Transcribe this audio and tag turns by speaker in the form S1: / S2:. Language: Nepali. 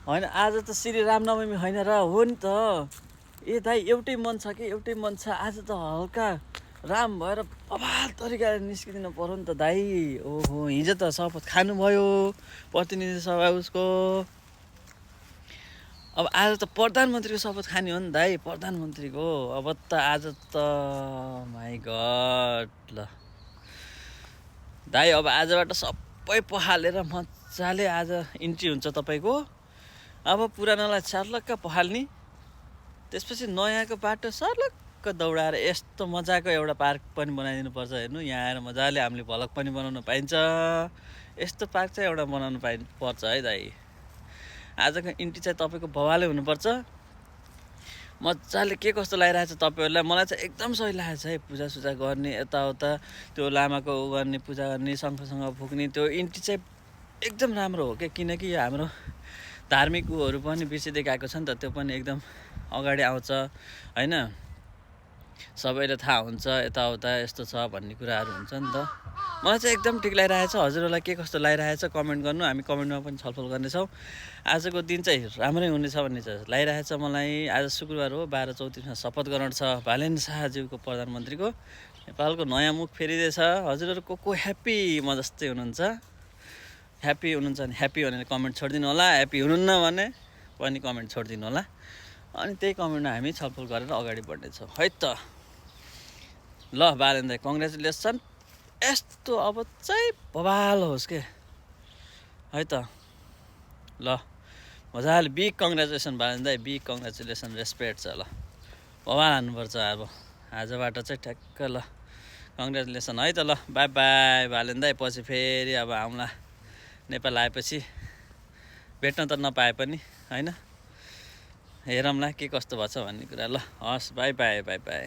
S1: होइन आज त श्री रामनवमी होइन र हो नि त। ए दाइ एउटै मन छ कि एउटै मन छ। आज त हल्का राम भएर बवाल तरिकाले निस्किदिनु पर्यो नि त दाइ। ओहो हिजो त शपथ खानुभयो प्रतिनिधि सभा उसको। अब आज त प्रधानमन्त्रीको शपथ खाने हो नि दाइ, प्रधानमन्त्रीको। अब त आज त माई गड। ल दाइ अब आजबाट सबै पखालेर मजाले आज इन्ट्री हुन्छ तपाईँको। अब पुरानोलाई सर्लक्क पखाल्ने, त्यसपछि नयाँको बाटो सर्लक्क दौडाएर यस्तो मजाको एउटा पार्क पनि बनाइदिनु पर्छ। हेर्नु यहाँ आएर मजाले हामीले भ्लग पनि बनाउन पाइन्छ। यस्तो पार्क चाहिँ एउटा बनाउनु पर्छ है दाइ। आजको इन्ट्री चाहिँ तपाईँको बवालै हुनुपर्छ। मजाले के कस्तो लागिरहेछ तपाईँहरूलाई? मलाई चाहिँ एकदम सही लागेको छ है। पूजासुजा गर्ने, यताउता त्यो लामाको उ गर्ने, पूजा गर्ने, शङ्खसँग फुक्ने, त्यो इन्ट्री चाहिँ एकदम राम्रो हो क्या। किनकि यो हाम्रो धार्मिक उहरू पनि बिर्सिँदै गएको छ नि त, त्यो पनि एकदम अगाडि आउँछ होइन। सबैले थाहा हुन्छ यताउता यस्तो छ भन्ने कुराहरू हुन्छ नि त। मलाई चाहिँ एकदम ठिक लागिरहेछ। हजुरहरूलाई के कस्तो लागिरहेछ कमेन्ट गर्नु, हामी कमेन्टमा पनि छलफल गर्नेछौँ। आजको दिन चाहिँ राम्रै हुनेछ भन्ने चाहिँ लागिरहेछ मलाई। आज शुक्रबार हो, 12/34मा शपथ ग्रहण छ बालेन शाहज्यूको, प्रधानमन्त्रीको। नेपालको नयाँ मुख फेरिँदैछ। हजुरहरू को ह्याप्पी म जस्तै हुनुहुन्छ? ह्याप्पी हुनुहुन्छ भने ह्याप्पी भनेर कमेन्ट छोडिदिनु होला, ह्याप्पी हुनुहुन्न भने पनि कमेन्ट छोडिदिनु होला। अनि त्यही कमेन्टमा हामी छलफल गरेर अगाडि बढ्नेछौँ है त। ल बालेन दाइ कङ्ग्रेचुलेसन। यस्तो अब चाहिँ बवाल होस् के है त। ल मजाले बिग कङ्ग्रेचुलेसन बालेन दाइ, बिग कङ्ग्रेचुलेसन, रेस्पेक्ट छ। ल बवाल हान्नुपर्छ अब आजबाट चाहिँ ठ्याक्क। ल कङ्ग्रेचुलेसन है त। ल बाई बाई बालेन दाइ, पछि फेरि अब आउँला नेपाल आएपछि। भेट्न त नपाए पनि होइन, हेरौँला के कस्तो भएछ भन्ने कुरा। ल हस् बाई बाई बाई बाई।